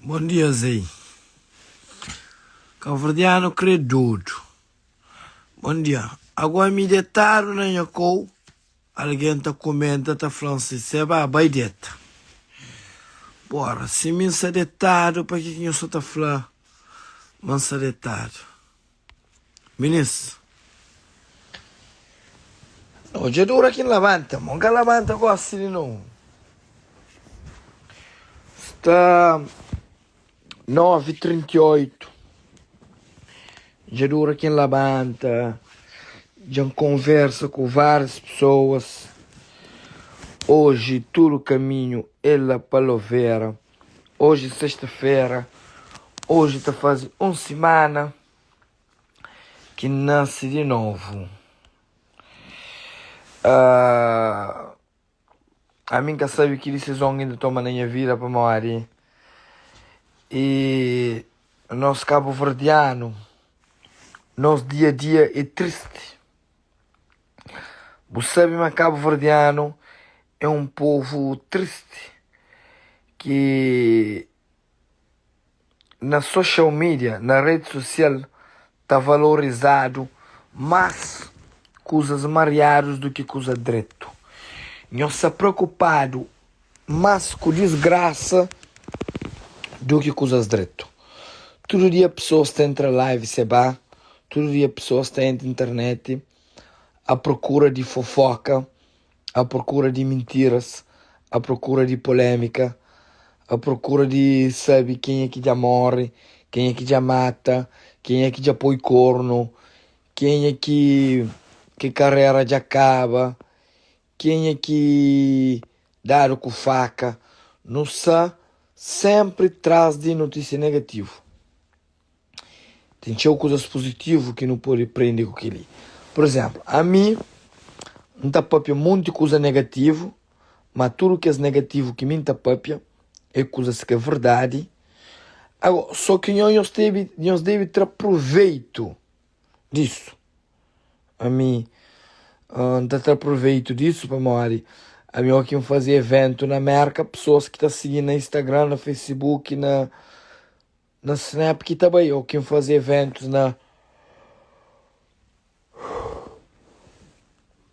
Bom dia Zé. Cabo-verdiano crê dodo. Bom dia. Agora mi detado na nha kou, alguém ta comenta ta flan si cê ba bai deta. Bora, si mi nsa detado pa ki ki nho sa ta fla ma nsa detado? Minis, no dja dura ki N labanta, mo N ka labanta gosi di novu. Sta 9:38, dja dura ki N labanta, dja N konversa ku várias pesoas. Oji tudu kaminhu é la pa Lovera. Oji sexta-fera, oji ta faze un simana ki N nase di novu. Uh, ami N ka sabe ki disizon ki N ta toma na nha vida pamodi e nos kabuverdianu, nos dia-dia é tristi. Bu sabe ma kabuverdianu é un povu tristi ki na social media, na redi sosial ta valorizadu más kuzas mariadus du ki kuza dretu. Nhos sta preokupadu más ku disgrasa du ki kuzas dretu. Tudu dia pesoas ta entra live se ba, tudu dia pesoas ta entra internet a prokura di fofoka. A prokura di mintiras, a prokura di polémika, a prokura di sabe kenha ki dja móre, kenha ki dja mata, kenha ki dja poi kornu, kenha ki ki karera dja kaba, kenha ki dadu ku faka. Nu sta sénpri tras di notísia negativu. Ten txeu kuzas puzitivu ki nu pode prende ku kel-li. Pur izénplu, ami N ta pâpia monti kuza negativu, má tudu kes negativu ki mi N ta pâpia é kuzas ki é verdadi. Agora, sô ki nho nhos debe, nhos debe tra proveitu disu. Ami N ta tra proveitu disu pamodi ami óki N faze eventu na Mérka, pesoas ki ta sigi na Instagram, na Facebook, na. Na snap ki ta bai ou kin faze eventos na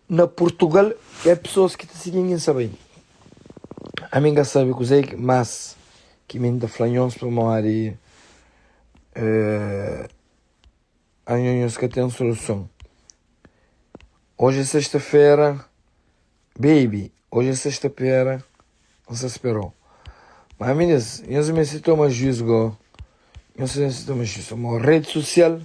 na Portugal é pessoas ki ta siguin kin sa bai. Ami nka sabe kuze mas ki mi nta fla nhos pamodi eh anho nhos ka ten soluson. Hoje é sexta fera baby hoje é sexta fera. N sta sperau. Ma minis, nhos meste toma juiz go. Nhos meste toma juiz. Pamodi redi sosial,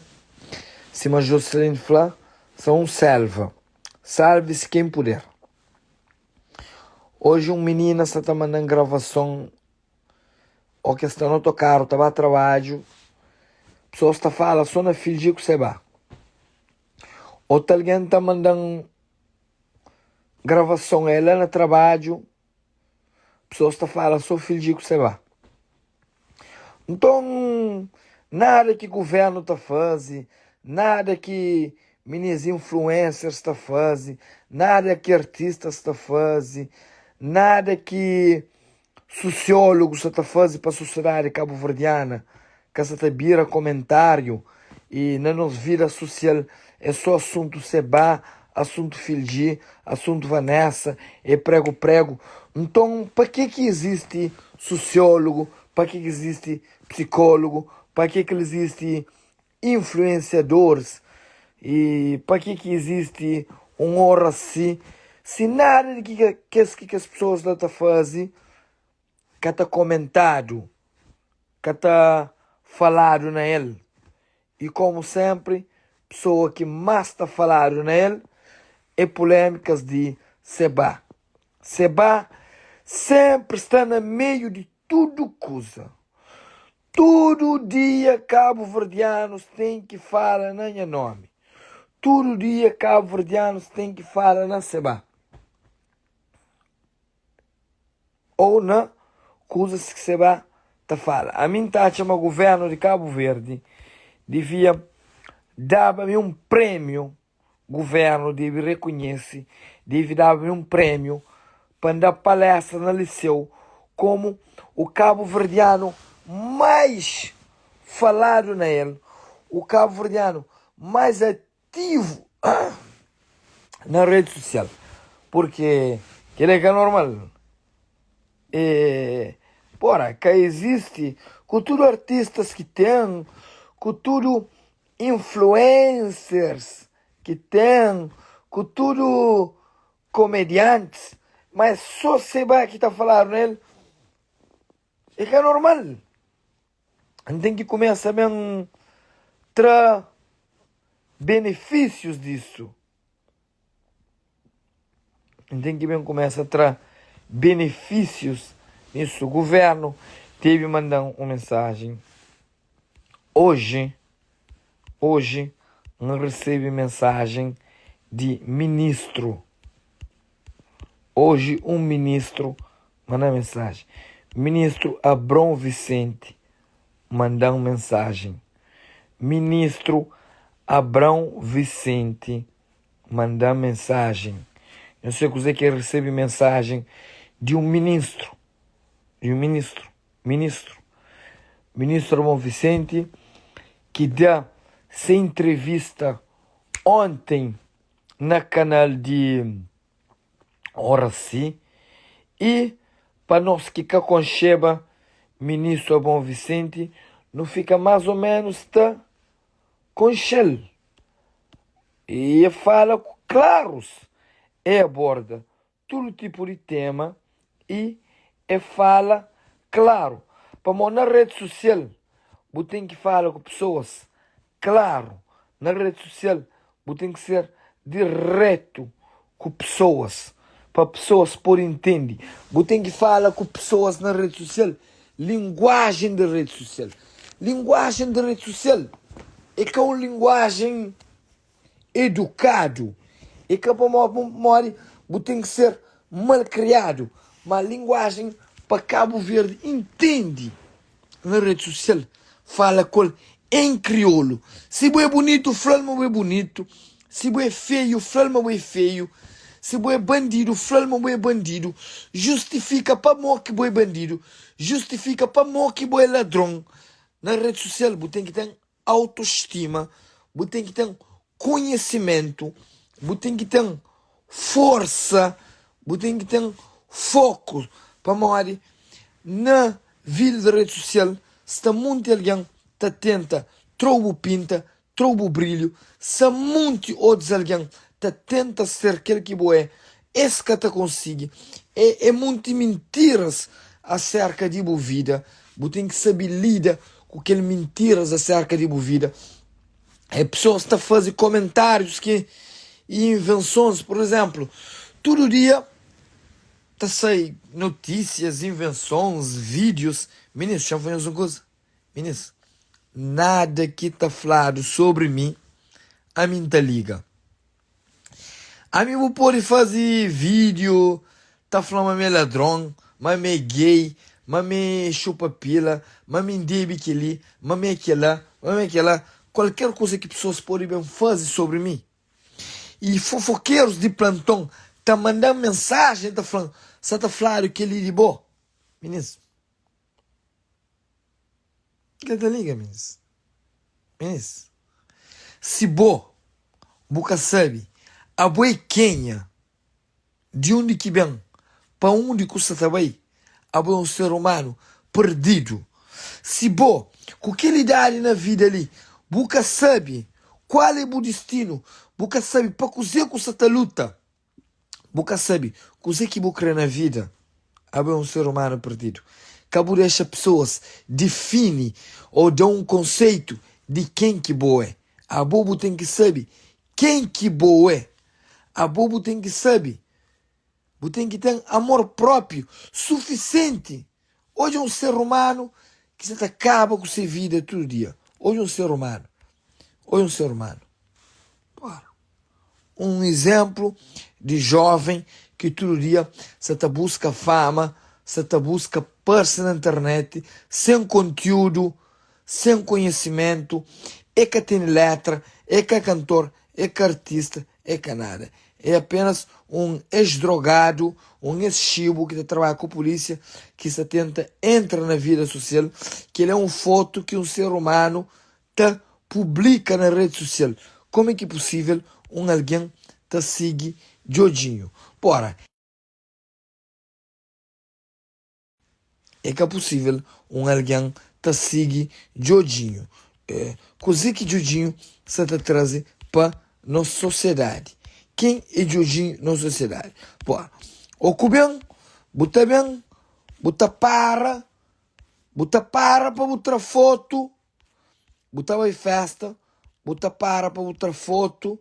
sima Jocelyn fla, sa un selva. Salve-se quem puder. Oji un minina sta ta manda-m gravason o ke sta na otokaru ta ba trabadju, pesoas ta fala so na fidju ku se ba. Otu algen ta manda-m Gravason é la na trabadju, pesoas ta fala so fidji ku seba. Nton, nada ki guvernu ta faze, nada ki minis influencers ta faze, nada ki artistas ta faze, nada ki Susiólogus sa ta faze pa sosiedadi kabuverdiana ka sa ta bira komentáriu y na nos vida susial é só asuntu Seba, asuntu Fildji, asuntu Vanessa, é pregu pregu. Nton pa ke ki izisti susiólogu, pa ke ki izisti psikólogu, pa ke ki izisti influenciadores e pa ki ki izisti un Oracy si nada di ki kes ki kes pessoas la ta fazi ka ta komentadu ka ta faladu na el e komu sempri pessoa ki mas ta faladu na el é polémicas di Seba Seba sempri sta na meio di tudu kuza. Tudu dia kabuverdianus ten ki fala na nha nomi. Tudu dia kabuverdianus ten ki fala na Seba ou na kuzas ki Seba ta fala. Ami N ta atxa ma guvernu di Kabu Verdi divia daba mi un premiu Guvernu debe rekonhese, debe daba-mi un prémiu pa N da palestra na liseu komu o kabuverdianu mais faladu na el, o kabu-verdianu mais ativu na redi sosial, purki kel-li é ka normal. E pora, ka izisti ku tudu artistas ki ten, ku tudu influencers ki ten, ku tudu komediantis, ma é so Seba ki ta faladu na el, é ka normal. N ten ki kumesa ben tra benefísius disu. N ten ki ben kumesa tra benefísius nisu. Guvernu tevi manda-m un mensajen oji. Oji N resebe mensajen di ministru. Oji un ministru manda-m mensajen. Ministru Abrão Vicente manda-m mensajen. Ministru Abrão Vicente manda-m mensajen. N sei kuzê ki el resebe mensajen di un ministru, di un ministru, ministru, ministru Abrão Vicente ki da se entrevista onten na kanal di Oracy i pa nos ki ka konxeba ministru Abrão Vicente nu fika más o ménus ta konxe-l i e fala ku klarus e aborda tudu tipu di tema i e fala klaru pamodi na redi sosial bu ten ki fala ku pesoas klaru na redi sosial bu ten ki ser diretu ku pesoas pa pesoas pode intende bu ten ki fala ku pesoas na redi sosial linguajen di redi sosial linguajen di redi sosial é ka un linguajen edukadu é ka pamodi bu ten ki ser malkriadu ma linguajen pa Kabu Verdi intende na redi sosial fala ku el en kriolu si bu é bunitu fla-l ma bu é bunitu si bu é feiu fla-l ma bu é feiu si bu é bandidu fla-l ma bu é bandidu justifika pamodi ki bu é bandidu justifika pamodi ki bu é ladron na redi sosial bu ten ki ten autostima, bu ten ki ten konhisimentu, bu ten ki ten forsa, bu ten ki ten foku, pamodi na vida di redi sosial sta monti algen ta tenta tra-u bu pinta, tra-u bu brilhu, sta monti otus algen ta tenta ser kel ki bo é, es ka ta konsigi, é monti mintiras aserka di bu vida, bu ten ki sabe lida ku kel mintiras aserka di bu vida. É pesoas ta faze komentárius ki i invensons, pur izénplu, tudu dia ta sai notísias, invensons, vídius. Minis, xa-m fla nhos un kuza, minis, nada ki ta fladu sobri mi, ami N ta liga. Ami bu pode faze vídeo ta fla ma mi é ladron, ma mi é gay, ma mi é xupa pila, ma mi N debe kel-li, ma mi é kel-la, ma mi é kel-la. Kualker kuza ki pesoas pode ben faze sobri mi. I fofokerus di planton ta manda-m mensajen ta fla-m, Sa ta fladu kel-li di bo. Minis, N ka ta liga, minis. Minis, si bo bu ka sabe abo é kenha, di undi ki ben, pa undi ku sa ta bai, abo é un ser umanu perdidu. Si bo, ku kel idadi na vida li, bu ka sabe kual é bu distinu, bu ka sabe pa kuze ku sa ta luta, Bu ka sabe kuzê ki bu krê na vida? Abo é un ser umanu perdidu. Ka bu dexa pesoas difini ô da un konseitu di ken ki bo é. Abo bu ten ki sabe ken ki bo é. Abo bu ten ki sabe. Bu ten ki ten amor própiu sufisienti. Odja un ser umanu ki sta ta kaba ku se vida tudu dia. Odja un ser umanu. Odja un ser umanu. Bora. Un izénplu di jóven ki tudu dia sta ta buska fama, sta ta buska parse na internet, sen kontiúdu, sen konhisimentu, e ka tene létra, e ka kantor, e ka artista, e ka nada. É apenas un ex-drogadu, un ex-xibu ki ta trabadja ku pulísia ki sta tenta entra na vida sosial. Kel-li é un fotu ki un ser umanu ta publika na redi sosial. Komu é ki pusível un algen ta sigi Djodjinhu? Pora, é ka pusível un algen ta sigi Djodjinhu. Kuzê ki Djodjinhu sa ta traze pa nos sosiedadi? Ken é Djodjinhu nos sosiedadi? Pora, ô ku ben, bu ta ben, bu ta para, bu ta para pa bu tra fotu, bu ta bai festa, bu ta para pa bu tra fotu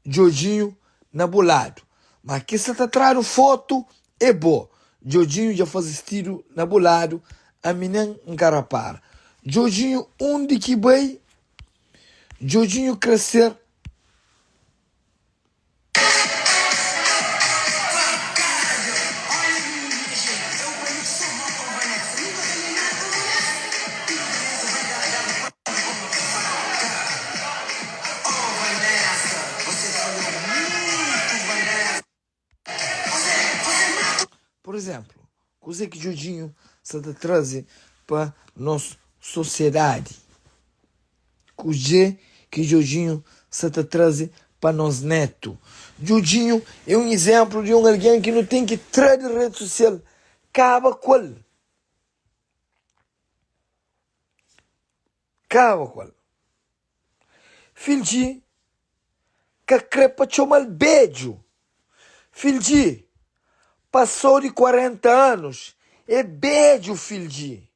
Djodjinhu na bu ladu. Ma ki sa ta tradu fotu é bo. Djodjinhu dja faze stidu na bu ladu, ami nen N ka rapara. Djodjinhu undi ki bai, Djodjinhu kre ser. Pur izénplu, kuzê ki Djodjinhu sta ta traze pa nos sosiedadi? Kuzê ki Djodjinhu sta ta traze pa nos nétu? Djodjinhu é un izénplu di un algen ki nu ten ki tra di redi sosial, kaba ku el. Kaba ku el. Fildji ka kre pa txoma-l bedju. Fildji pasou di 40 anus, é bedju fildji.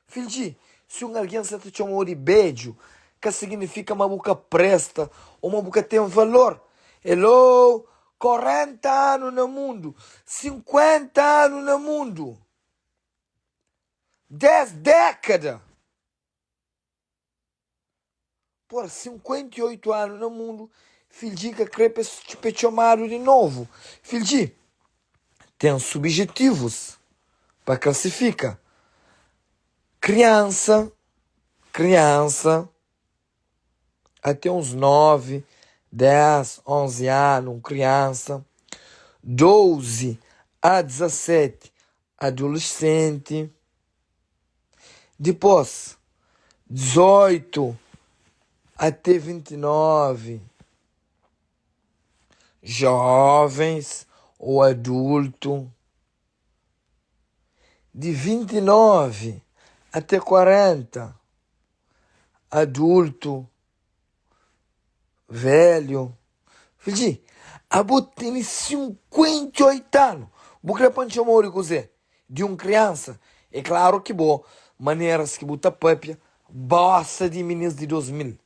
Fildji, si un algen sa ta txoma-u di bedju, ka signifika ma bu ka presta ô ma bu ka ten valor. Hello! 40 anu na mundu, 50 anu na mundu. 10 dékada! Por 58 anu na mundu, Fildji ka kre pa e txomadu di novu. Fildji ten subijetivus pa klasifika kriansa, kriansa, ate uns 9, 10, 11 anu, un kriansa, 12 a 17, adolesenti, dipôs 18 ate 29, jovens ô adultu, di 29 ate 40, adultu, velhu. Fidji, abo tene 58 anu, bu kre pa N txoma-u di kuzê? Di un kriansa? É klaru ki bo maneras ki bu ta papia bosa di minis di 2000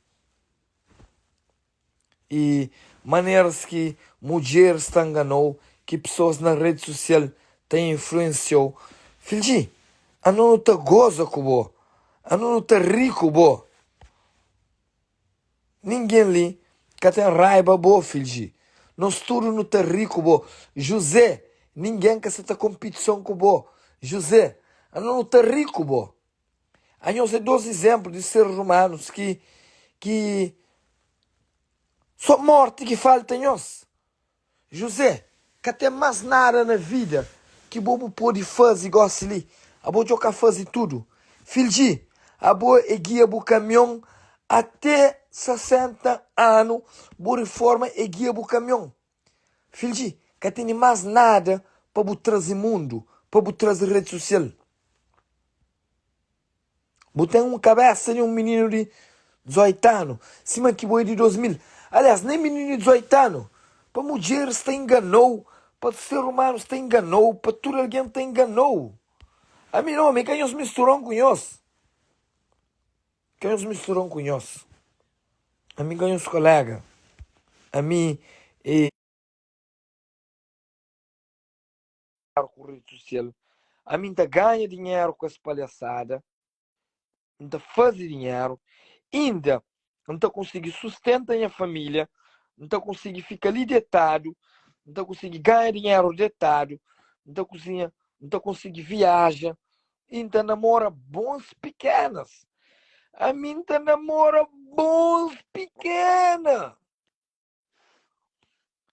i maneras ki mudjeris ta ngana-u, ki pesoas na redi sosial ta influensia-u. Fidji, ano nu ta goza ku bo, ano nu ta ri ku bo. Ningen li ka ten raiba bo, Fidji. Nos tudu nu ta ri ku bo. Juzé, ningen ka sa ta konpitison ku bo. Juzé, ano nu ta ri ku bo. Anhos é dos izénplu di seres umanus ki ki sô mórti ki falta nhos. Juzé, ka ten más nada na vida ki bo bu pode faze gósi li. Abo dja ka faze tudu. Fildji, abo é gia bu kamion até 60 anu, bu riforma é gia bu kamion. Fildji, ka tene más nada pa bu traze mundu, pa bu traze redi sosial. Bu ten un kabésa di un mininu di 18 anu, sima ki bo é di 2000. Aliás, nen mininu di 18 anu. Pa mudjeris ta ingana-u, pa ser umanus ta ingana-u, pa tudu algen ta ingana-u. Ami nau, ami ka nhos mistura-m ku nhos. Ka nhos mistura-m ku nhos. Ami ka nhos koléga. Ami é. Ku redi sosial. Ami N ta ganha dinheru ku es palhasada, N ta faze dinheru, inda N ta konsigi sustenta nha família, N ta konsigi fika li detadu, N ta konsigi ganha dinheru detadu, N ta kuzinha, N ta konsigi viaja i N ta namora bons pikenas. Ami N ta namora bons pikena!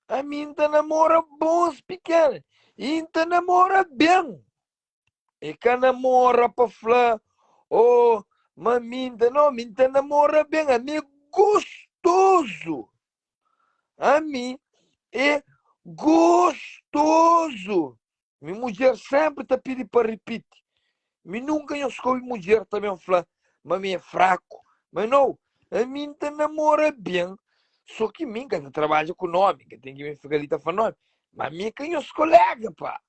Ami N ta namora bons pikena i N ta namora ben. E ka namora pa fla, oh, ma mi N ta. No, mi N ta namora ben. Ami é gostozu. Ami é gostozu. Mi mudjer sénpri ta pidi pa ripiti. Mi nunka nhos ka obi mudjer ta ben fla ma mi é fraku. Ma nau, ami N ta namora ben. So ki mi N ka ta trabadja ku nomi, N ka ten ki ben fika li ta fla nomi. Ma mi é ka nhos koléga, pa.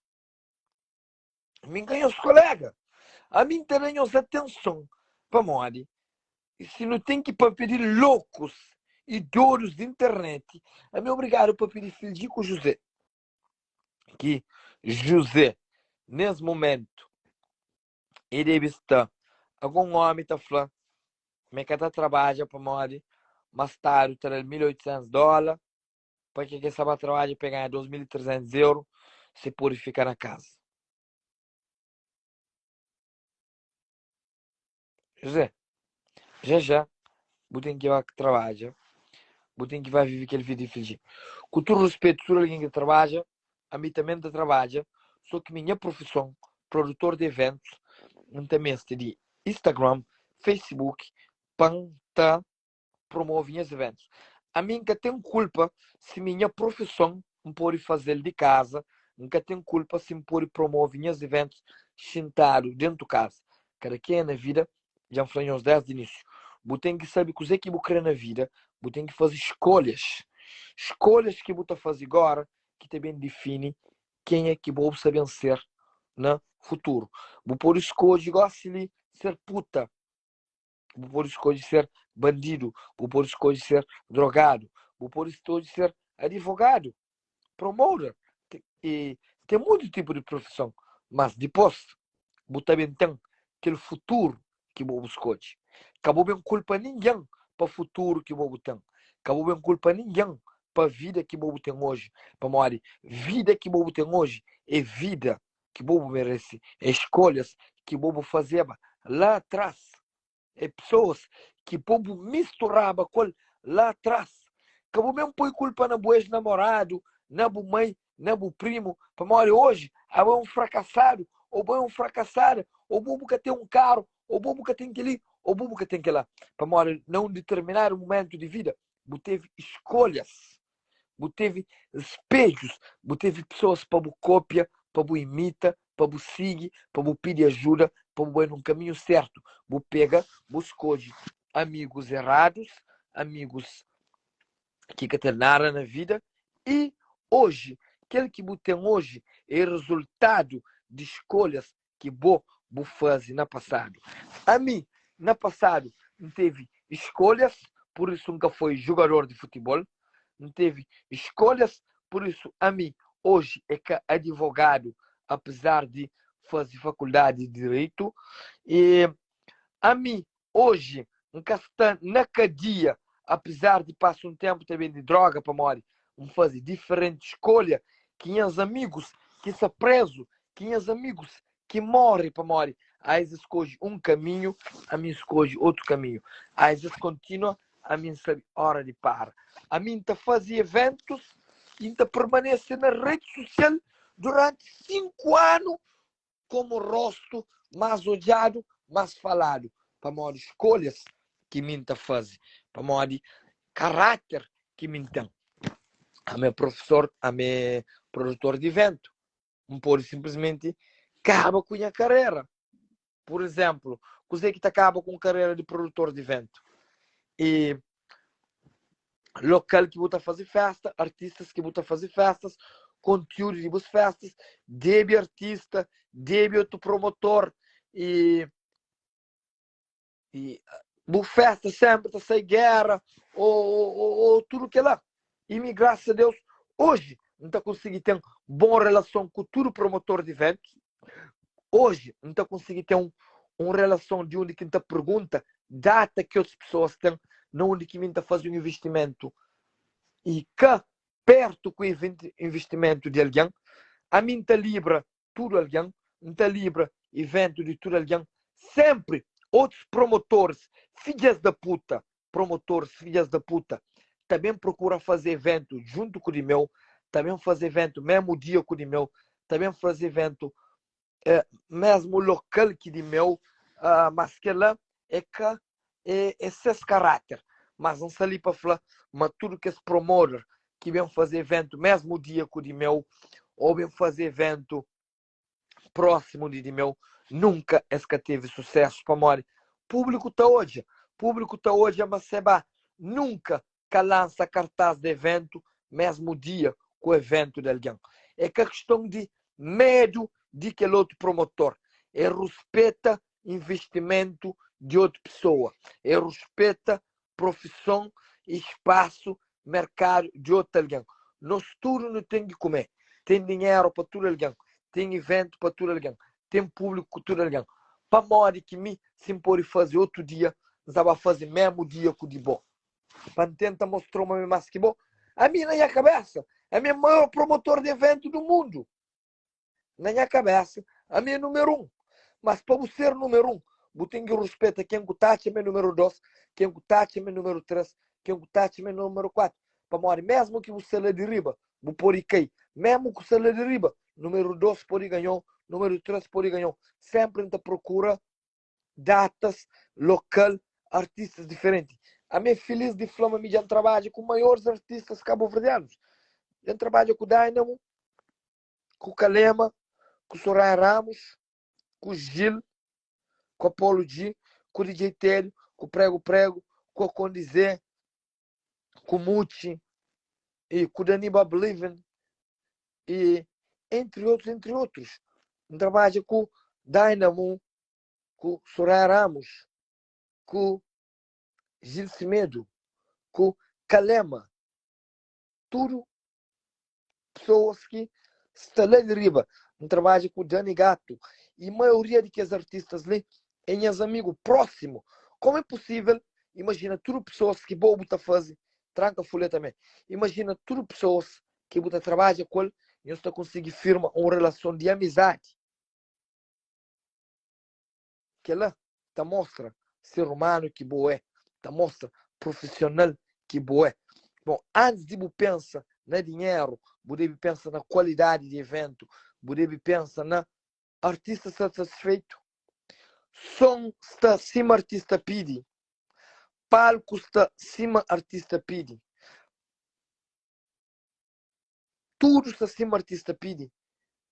Mi N ka nhos koléga. Ami N ta da nhos atenson, pamodi si nu ten ki papia di lokus i dodus di internet, ami é obrigadu papia di Fildji ku Juzé. Ki Juzé, nes mumentu, e debe sta algun omi ta fla ma e ka ta trabadja pamodi ma stadu ta da-l 1800 dola, pa ke ke sta ba trabadja pa e ganha 2300 euro si pode fika na kaza. José, já já bu ten ki ba trabadja, bu ten ki ba vive kel vida infeliz. Ku tudu ruspetu, tudu algen ki ta trabadja, ami tanbe N ta trabadja, so ki mi nha profison, produtor di eventus, N ta meste di Instagram, Facebook, pa N ta promove nhas eventus. Ami N ka ten kulpa si mi nha profison N pode faze-l di kaza, N ka ten kulpa si N pode promove nhas eventus xintadu dentu kaza. Kada kenha na vida, dja N fla nhos desdi inisiu, bu ten ki sabe kuzê ki bu kre na vida, bu ten ki faze skolhas. Skolhas ki bu ta faze gora ki ta ben difini kenha ki bo bu sta ben ser na futuru. Bu pode skodje gosi li ser puta. Bu pode skodje ser bandidu, bu pode skodje ser drogadu, bu pode skodje ser adivogadu, promoter, e ten mutu tipu di profison, mas dipos bu ta ben ten kel futuru ki bo bu skodje. Ka bu ben kulpa ningen pa futuru ki bo bu ten, ka bu ben kulpa ningen pa vida ki bo bu ten oji, pamodi vida ki bo bu ten oji é vida ki bo bu merese, é skolhas ki bo bu fazeba la atras, é pesoas ki bo bu misturaba ku el la atras. Ka bu ben poi kulpa na bu ex-namoradu, na bu mai, na bu primu, pamodi oji abo é un frakasadu, ô bo é un frakasada, ô bo bu ka ten un karu, ô bo bu ka ten kel-li, ô bo bu ka ten kel-la. Pamodi na un diterminadu mumentu di vida bu tevi skolhas. Bu tevi spedjus, bu tevi pesoas pa bu kopia, pa bu imita, pa bu sigi, pa bu pidi ajuda, pa bu bai nun kaminhu sertu. Bu pega, bu skodje amigus eradus, amigus ki ka ten nada na vida i oji, kel ki bu ten oji é rezultadu di skolhas ki bo bu faze na pasadu. Ami, na pasadu, N tevi skolhas, pur isu N ka foi jugador di futibol. N tevi skolhas, pur isu ami oji é ka adivogadu, apezar di faze fakuldadi di direitu. I ami oji N ka sta na kadia, apezar di pasa un ténpu ta bende dróga, pamodi N faze diferenti skolha ki nhas amigus ki sta prézu, ki nhas amigus ki móre pamodi a es skodje un kaminhu, ami N skodje otu kaminhu. A es kontinua, ami N sabe óra di para. Ami N ta faze eventus i N ta permanese na redi sosial duranti 5 anu komu rostu más odjadu, más faladu, pamodi skolhas ki mi N ta faze, pamodi karáter ki mi N ten. Ami é profesor, ami é produtor di iventu, N pode sinplismenti kaba ku nha karera. Pur izénplu, kuzê ki ta kaba ku un karera di produtor di iventu? E lokal ki bu ta faze festa, artistas ki bu ta faze festas, kontiúdu di bus festas, debe artista, debe otu promotor e e bu festa sempre ta sai guerra ou, ou, ou, ou tudo que lá. E mi, graças a Deus, hoje N ta consegui ter bom relação com tudo promotor de eventos. Hoje N ta consegui ter um relação de onde que N ta pergunta data que outras pessoas têm, na onde que mim ta fazer um investimento e cá perto com o investimento de alguém, a mim ta libra tudu algen, N ta libra iventu di tudu algen, senpri otus promotoris fidjas da puta, promotoris fidjas da puta ta ben prokura faze iventu djuntu ku di meu. ta ben faze eventu mesmu dia ku di meu, ta ben faze eventu mesmu lokal ki di meu, mas kela é ka é ses karáter. Mas N sta li pa fla ma tudu kes promoter ki ben faze eventu mesmu dia ku di meu ou ben faze eventu prósimu di di meu, nunka es ka tevi susésu pamodi públiku ta odja, públiku ta odja ma Seba nunka ka lansa kartás di eventu mesmu dia ku eventu di algen. É ka kiston di medu di kel otu promotor, é ruspeta investimentu di otu pesoa, é ruspeta profison i spasu merkadu di otu algen. Nos tudu nu ten ki kume. Ten dinheru pa tudu algen, ten iventu pa tudu algen, ten públiku ku tudu algen. Pamodi ki mi, si N pode faze otu dia, N sta ba faze mésmu dia ku di bo? Pa N tenta mostra-u ma mi é más ki bo? Ami, na nha kabésa, ami é maior promotor di iventu du mundu. Na nha kabésa, ami é numeru un. Mas pa bu ser numeru un, bu ten ki ruspeta ken ku ta atxa ma é numeru dos, ken ku ta atxa ma é numeru tres, ken ku ta atxa ma é numeru kuatu. Pamodi mésmu ki bu sta la di riba, bu pode kai. Mésmu ku sta la di riba, numeru dos pode ganha-u, numeru tres pode ganha-u. Sénpri N ta prokura datas, lokal, artistas diferenti. Ami é filis di fla ma mi dja N trabadja ku maioris artistas kabuverdianus. Dja N trabadja ku Dynamo, ku Calema, ku Soraya Ramos, ku Gil, ku Apollo G, ku DJ Telho, ku Prego Prego, ku Akonde Zé, ku Mucci, e ku Dani Bob Living, e entre outros, entre outros. N trabadja ku Dynamo, ku Soraya Ramos, ku Gil Semedo, ku Calema. Tudo pessoas ki sta la di riba. N trabadja ku Dani Gato e maioria di kes artistas li é nhas amigu prósimu. Como é possível imagina tudu pessoas ki bo bu ta faze tranka fulha também. Imagina tudu pessoas ki bu ta trabadja ku el, nhos ta konsigi firma un relason di amizadi. Kela ta mostra ser humanu ki bo é, ta mostra profissional ki bo é. Bom, antis di bu pensa na dinheru, bu debe pensa na kualidadi di eventu, bu debe pensa na artista sta satisfeitu, som sta sima artista pidi, palku sta sima artista pidi, Tudu sta sima artista pidi.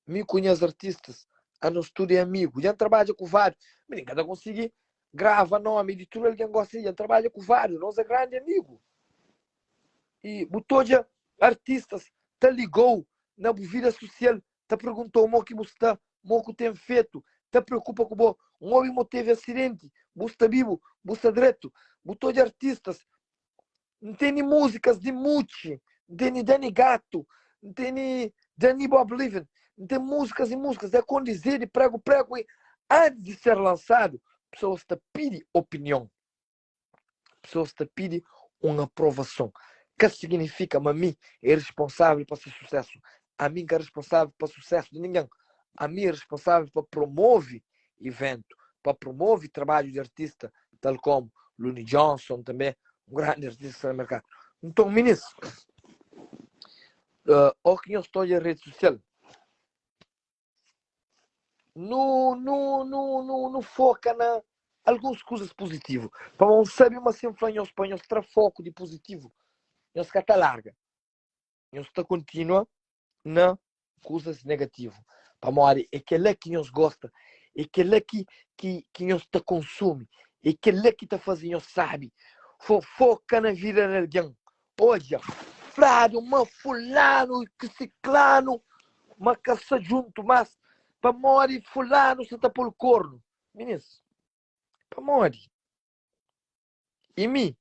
Mi ku nhas artistas, anos tudu é amigu. Dja N trabadja ku várius. Mi nen ka ta konsigi grava nomi di tudu algen gosi. Dja N trabadja ku várius. Nos é grandi amigu. I bu ta odja artistas ta liga-u na bu vida susial, ta pergunta-u mo ki bu sta, mo ku ten fetu, ta preokupa ku bo. N obi mo tevi asidenti, bu sta bibu, bu sta dretu. Bu ta odja artistas N tene múzikas di Mucci, N tene Dani Gato, N tene Dani Bob Living, N ten múzikas e múzikas. É kondizer di pregu pregu e antis di ser lansadu, pesoas ta pidi opinion, pesoas ta pidi un aprovason. Ka signifika ma mi é responsável pa se susésu. Ami N ka responsável pa susésu di ningen. Ami é responsável pa promove iventu, pa promove trabadju di artista, tal komu Luni Johnson tanbe, un grandi artista na merkadu. Nton, minis, o ki nhos ta odja redi susial, nu, nu, nu, nu, nu foka na alguns kuzas puzitivu, pamodi N sabe ma si N fla nhos pa nhos tra foku di puzitivu, nhos ka ta larga. Nhos ta kontinua na kuzas negativu, pamodi é kel-la ki nhos gosta, é kel-la ki, ki, ki nhos ta konsumi, é kel-la ki ta faze nhos sabi. Fofoka na vida di algen. Odja, fladu ma fulanu ku siklanu ma ka sta djuntu más, pamodi fulanu sta ta pô-l kornu. Minis, pamodi? I mi,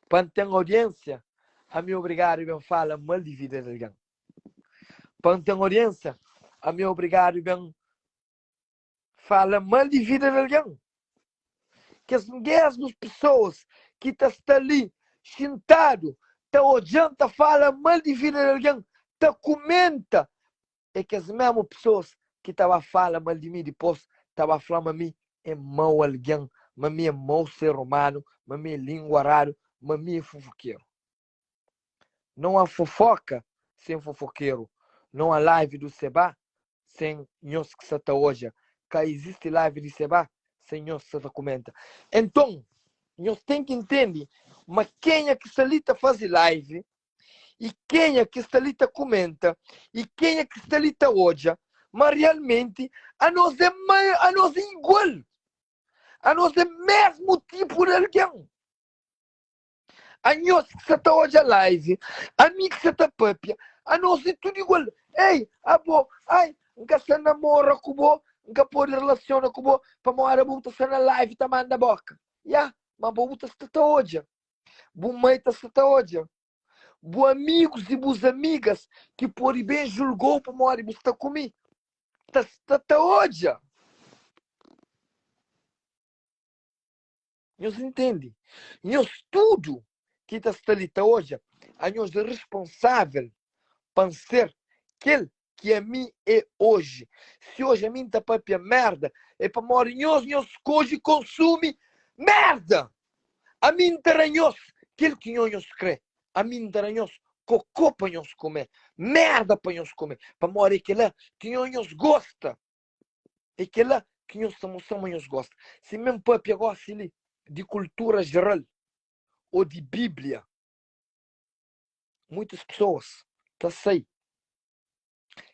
pa N ten audiénsia, ami obrigadu ben fala mal di vida di algen. Pa N ten audiénsia, ami obrigadu ben fala mal di vida di algen. Kes mesmus pesoas ki ta sta li xintadu ta odja-m ta fala mal di vida di algen, ta kumenta, É kes mésmu pesoas ki ta ba fala mal di mi dipôs, ta ba fla ma mi é mau algen, ma mi é mau ser umanu, ma mi é linguaradu, ma mi é fufukeru. Não há fofoca. sen fofokeru. Não há live do Sebah sen nhos ki sa ta odja. Ka izisti live di Sebah sen nhos ki sa ta kumenta. Enton, nhos ten ki ntende ma kenha ki sta li ta faze live i kenha ki sta li ta kumenta i kenha ki sta li ta odja ma realmenti anos é anos é igual. Anos é mesmu tipu di algen. Anhos ki sa ta odja live, ami ki sa ta papia, anos é tudu igual. Ei, abo, ai, N ka sta namora ku bo, N ka pode relasiona ku bo, pamodi abo bu ta sta na live ta manda boka. Ya, ma abo bu ta sta ta odja. Bu mai ta sta ta odja. Bu amigus i bus amigas ki pode ben julga-u pamodi bu sta ku mi, ta sta ta odja. Nhos intende? Nhos tudu ki ta sta li ta odja, anhos é responsável pa N ser kel ki ami é oji. Si oji ami N ta pâpia mérda, é pamodi nhos, nhos skodje konsumi mérda! Ami N ta da nhos kel ki nho nhos krê. Ami N ta da nhos kokô pa nhos kume, mérda pa nhos kume, pamodi é kel-la ki nho nhos gosta. É kel-la ki nhos ta mostra ma nhos gosta. Si mi N pâpia gósi li di kultura jeral ô di Bíblia, muitas pesoas ta sai.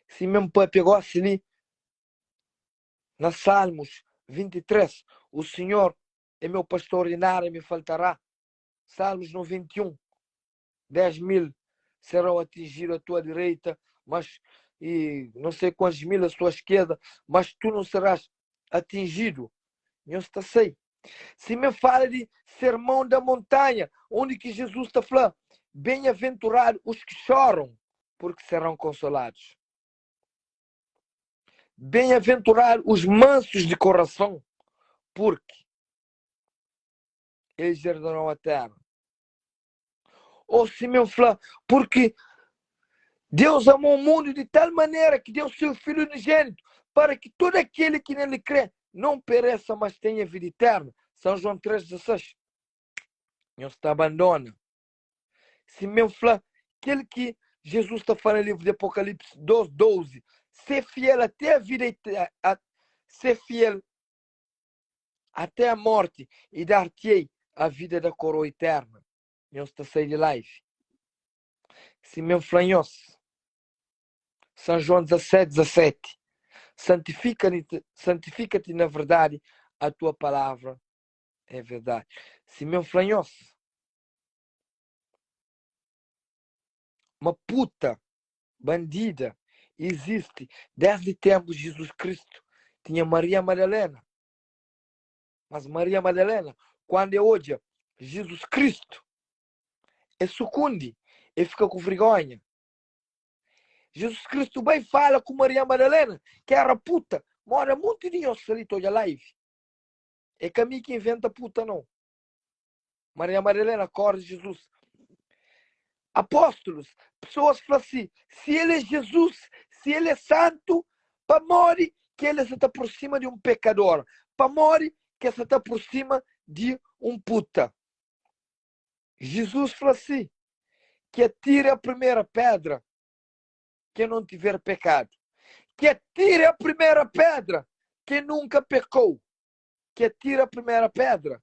Si mi N pâpia gósi li na Salmos 23, O Senhor é meu pastor e nada me faltará. Salmos 91, 10 mil serão atingidos à tua direita, mas e não sei quantos mil à sua esquerda, mas tu não serás atingido. Nhos ta sai. Si mi fala di Sermão da Montanha, onde que Jesus ta fla, Bem-aventurados os que choram, porque serão consolados. Bem-aventurados os mansos de coração, porque eles herdarão a terra. Ou si mi fla, porque Deus amou o mundo de tal maneira que deu seu Filho unigênito, para que todo aquele que nele crê não pereça, mas tenha vida eterna. São João 3,16. Nhos ta abandona. Si mi fla, kel ki Jesus ta fala no livro de Apocalipse 2,12, ser fiel até a vida, a, ser fiel até a morte e dar-te-ei a vida da coroa eterna. Nhos ta sai di live. Si mi fla nhos, São João 17, 17, santifica-te santifica na verdade, a tua palavra é verdade. Si mi fla nhos, uma puta bandida existe desde tempos de Jesus Cristo. Tinha Maria Madalena. Mas Maria Madalena, quando é odja Jesus Cristo, é sucundi, e fica com vergonha. Jesus Cristo vai fala com Maria Madalena, que era puta, mora muito de nós ali toda live. É caminho que inventa puta não. Maria Madalena corre Jesus. Apóstolos, pessoas falam assim, se ele é Jesus, se ele é santo, para morrer que ele está por cima de um pecador, para morrer que ele está por cima de um puta. Jesus falou assim, que atire a primeira pedra quem não tiver pecado. Que atire a primeira pedra quem nunca pecou. Que atire a primeira pedra.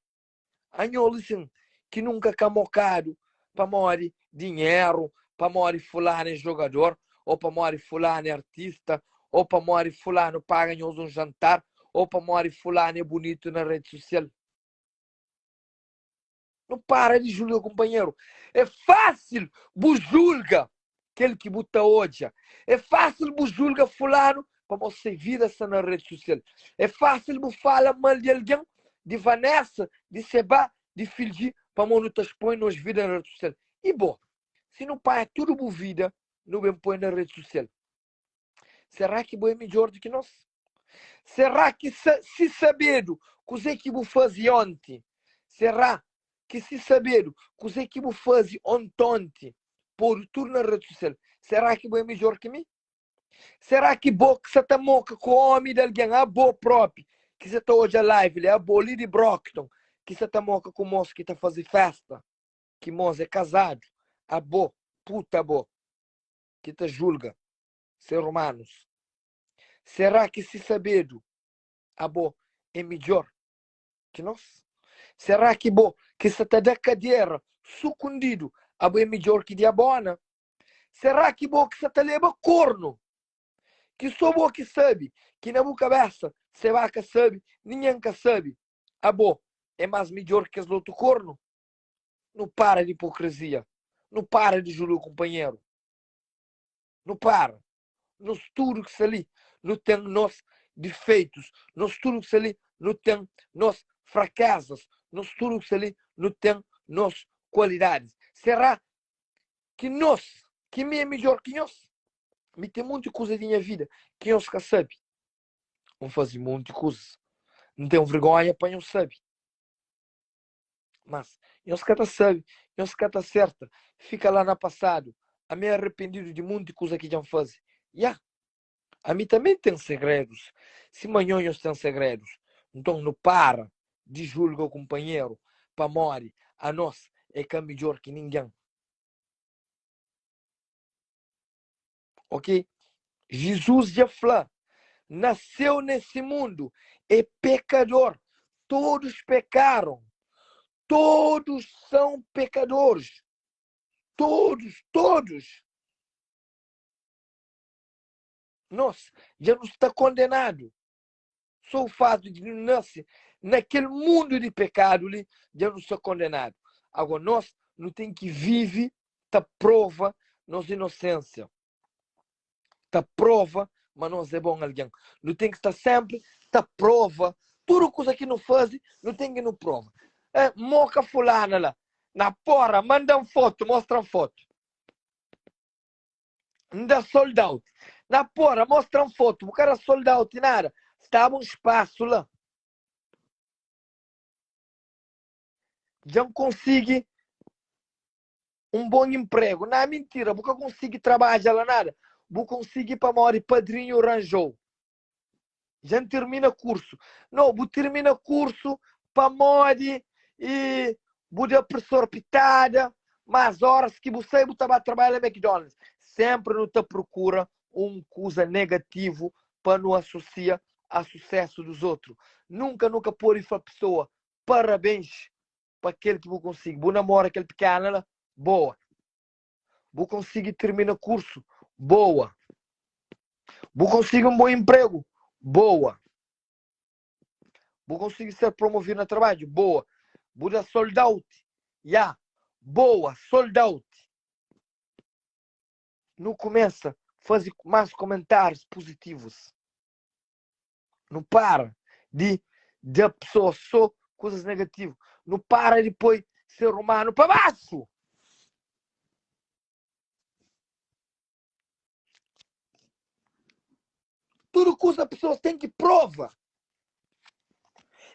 Anho listen, ki nunka ka mokadu pamodi dinheru, pamodi fulanu é jogador, ou pamodi fulanu é artista, ou pamodi fulanu paga nhos um jantar, ou pamodi fulanu é bunitu na rede social. Nu para di julga kumpanheru. É fásil bu julga kel ki bu ta odja. É fásil bu julga fulanu pamodi se vida sta na rede social. É fásil bu fala mal di algen, di Vanessa, di Seba, di Filgi, pamodi nu ta expõe nos vida na rede social. E bo, si nu panha tudu bu vida, nu ben põe na rede social. Será ki bo é midjor di ki nos? Será ki si sabedu kuzê ki bu faze onti? Será ki si sabedu kuzê ki bu faze ontonti, podu tudu na rede social, será ki bo é midjor ki mi? Será ki bo ki sa ta moka ku omi di algen, abo propi ki sa ta odja live li, abo li di Brockton ki sa ta moka ku mos ki ta faze festa, ki mos é kazadu, abo, puta bo. ki ta julga ser umanus? Será ki si sabedu abo é midjor ki nos? Será ki bo ki sa ta da kadera sukundidu abo é midjor ki diabona? Será ki bo ki sa ta leba kornu ki so bo ki sabe ki na bu kabesa Sebá ka sabe, ningen ka sabe, abo é más midjor ki kes lotu kornu? Nu para di ipokrizia, nu para di julga kunpanheru, nu para. Nos tudu ki sta li, nu ten nos difeitus, nos tudu ki sta li, nu ten nos frakezas, nos tudu ki sta li, nu ten nos kualidadis. Será ki nos, ki mi é midjor ki nhos? Mi ten monti kuza di nha vida ki nhos ka sabe. N faze monti kuzas. N ten vergonha pa nhos sabe. Mas, nhos ka ta sabe, nhos ka ta serta. Fika la na pasadu. Ami é arependidu di monti kuza ki dja N faze. Ya! Ami tanbe N ten segredus, sima nho nhos ten segredus. Nton, nu para di julga kunpanheru, pamodi anos é ka midjór ki ningen. Ok? Jizus dja fla, Naseu nesse mundu é pekador, todos pecaram, todos são pecadores, todos, todos. Nos dja nu sta kondenadu. Sô o fatu di nu nase na kel mundu di pekadu li, dja nu sta kondenadu. Agora, nos nu ten ki vive ta prova nos inosensia, ta prova ma nos é bon algen. Nu ten ki sta sénpri ta prova tudu kuza ki nu faze, nu ten ki nu prova. Eh, moka fulana la, na pora, manda-m fotu, mostra-m fotu. N da sold out. Na pora, mostra-m fotu, bu ka da sold out nada. Staba un spasu la. Dja N konsigi un bon inpregu. Na mintira, bu ka konsigi trabadja la nada. Bu konsigi pamodi padrinhu ranjou. Dja N tirmina kursu. No, bu tirmina kursu pamodi i bu da presor pitada, mas oras ki bu sai bu ta ba trabadja na McDonald's. Sempri nu ta prokura un kuza negativu pa nu asosia a susesu dos otru. Nunka nu ka pode fla pesoa parabens pa kel ki bu konsigi. Bu namora kel pikena la? Boa. Bu konsigi tirmina kursu? Boa. Bu konsigi un bon inpregu? Boa. Bu konsigi ser promovidu na trabadju? Boa. Bu da sold out? Ya. Boa, sold out. Nu kumesa faze más komentárius puzitivus. Nu para di da pesoas sô kuzas negativu. Nu para di poi ser umanu pa baxu. Tudu kuza pesoas ten ki prova.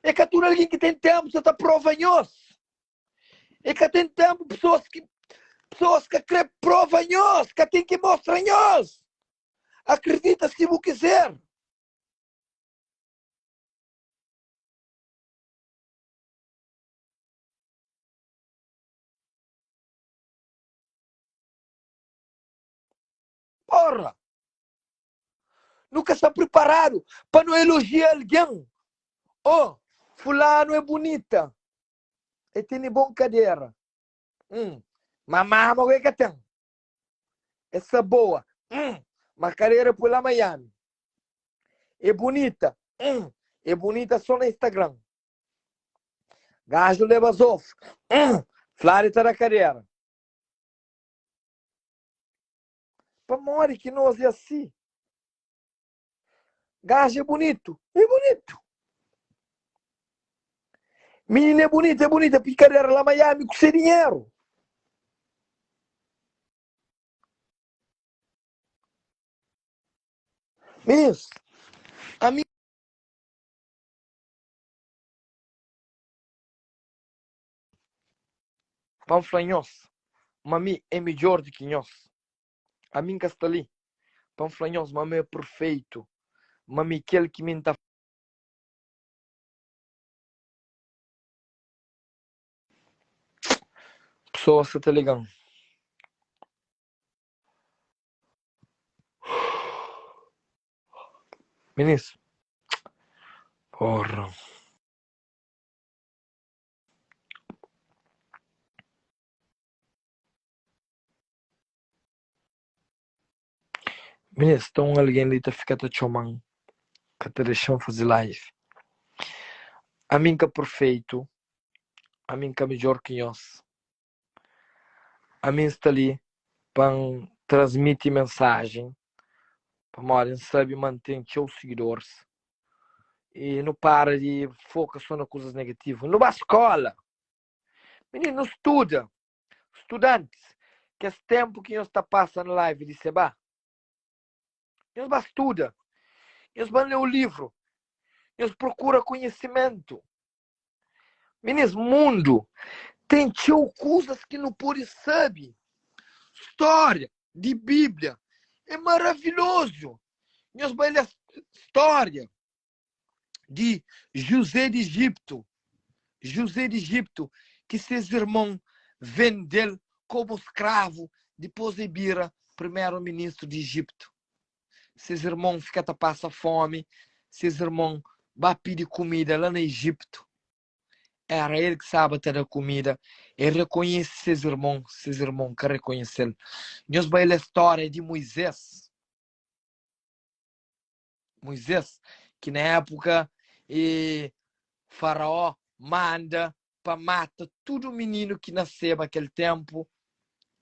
É ka tudu algen ki ten ténpu sa ta prova nhos. É ka ten ténpu pesoas ki pesoas ka kre prova nhos, ka ten ki mostra nhos. Akredita si bu kizer. Porra! Nu ka sta priparadu pa nu elojia algen. Oh, fulanu é bunita. E tene bon kadera. Hum, ma mama go e ka ten. É sta boa. Hum, ma kadera é pui la Miami. É bunita. Hum, é bunita só na Instagram. Gajo leba zof. Hum, fladu ta da kadera. Pamodi ki nos é asi? Gajo é bunitu, é bunitu. Minina é bunita, é bunita, picadeira lá Miami ku se dinheiro. Meninos, a mim pa N fla nhos ma mi é midjór di ki nhos. Ami N ka sta li pa N fla nhos ma mi é perfeitu, ma mi kel ki mi N ta. Pesoas sa ta liga-m. Minis, porra. Minis, sta un algen li ta fika ta txoma-m, ka ta dexa-m faze live. Ami N ka perfeitu, ami N ka midjór ki nhos. Ami N sta li pa N transmiti mensajen, pamodi N sabe ma N ten txeu sigidoris. I nu para di foka so na kuzas negativu. Nu ba skóla! Mininu, nu studa! Studantis, kes ténpu ki nhos ta pasa na live di Sebá, nhos ba studa, nhos ba lé un livru, nhos prokura konhisimentu. Minis, mundu ten txeu kuzas ki nu pode sabe. Stória di Bíblia é maravilhozu. Nhos bai lé stória di Juzé di Ijiptu, Juzé di Ijiptu, ki ses irmon vende-l kómu skravu, dipôs el bira primeru ministru di Ijiptu. Ses irmon fika ta pasa fómi, ses irmon ba pidi kumida la na Ijiptu. Éra el ki staba ta da kumida. El rekonhese ses irmon, ses irmon ka rekonhese-l. Nhos bai lé stória di Muizés. Muizés, ki na épuka e Faraó manda pa mata tudu mininu ki naseba kel ténpu.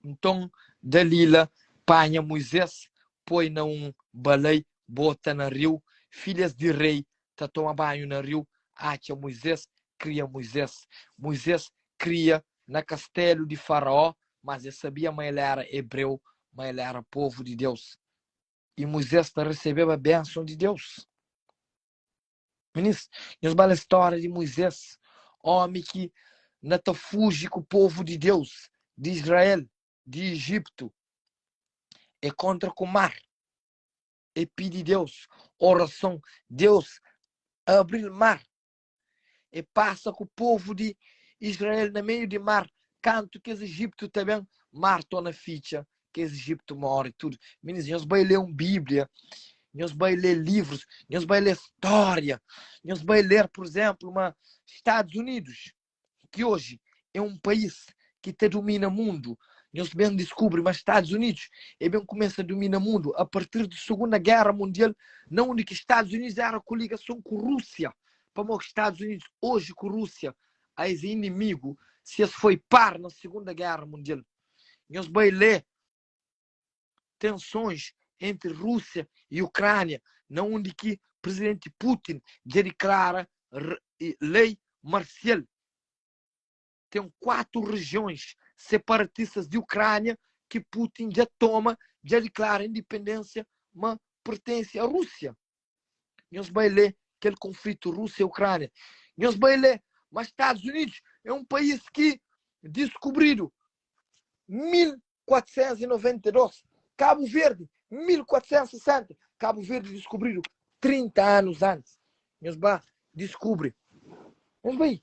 Nton, Dalila panha Muizés, poi na un balai, bota na riu. Filhas di rei ta toma banhu na riu, atxa Muizés, kria Muizés. Muizés kria na kastélu di Faraó, mas el sabia ma el éra ebreu, ma el éra povu di Deus. I Muizés ta resebeba benson di Deus. Minis, nhos ba lé stória di Muizés, ómi ki na ta fuji ku povu di Deus, di Israel, di Ijiptu. E kontra ku mar, e pidi Deus orason, Deus abri-l mar E pasa ku povu di Israel na meiu di mar. Kantu kes ijiptu ta ben, mar torna fitxa, kes ijiptu móre tudu. Minis, nhos bai lé un Bíblia, nhos bai lé livrus, nhos bai lé stória, nhos bai ler, pur izénplu, ma Stadus Unidus, ki oji é un país ki ta dumina mundu, nhos ben diskubri ma Stadus Unidus e ben kumesa dumina mundu a partir di Sugunda Géra Mundial, na undi ki Stadus Unidus éra koligason ku Rúsia, pamodi ki Stadus Unidus oji ku Rúsia a es é inimigu si es foi par na Sugunda Géra Mundial. Nhos bai lé tensons entri Rúsia i Ukránia, na undi ki Prizidenti Putin dja diklara lei marsial. Ten 4 rejions separatistas di Ukránia ki Putin dja toma, dja diklara indipendénsia ma pertense a Rúsia. Nhos bai lé kel konflitu Rúsia-Ukránia. Nhos bai lé ma Stadus Unidus é un país ki diskubridu 1492, Kabu Verdi 1460, Kabu Verdi diskubridu 30 anus antis. Nhos ba diskubri. Nhos bai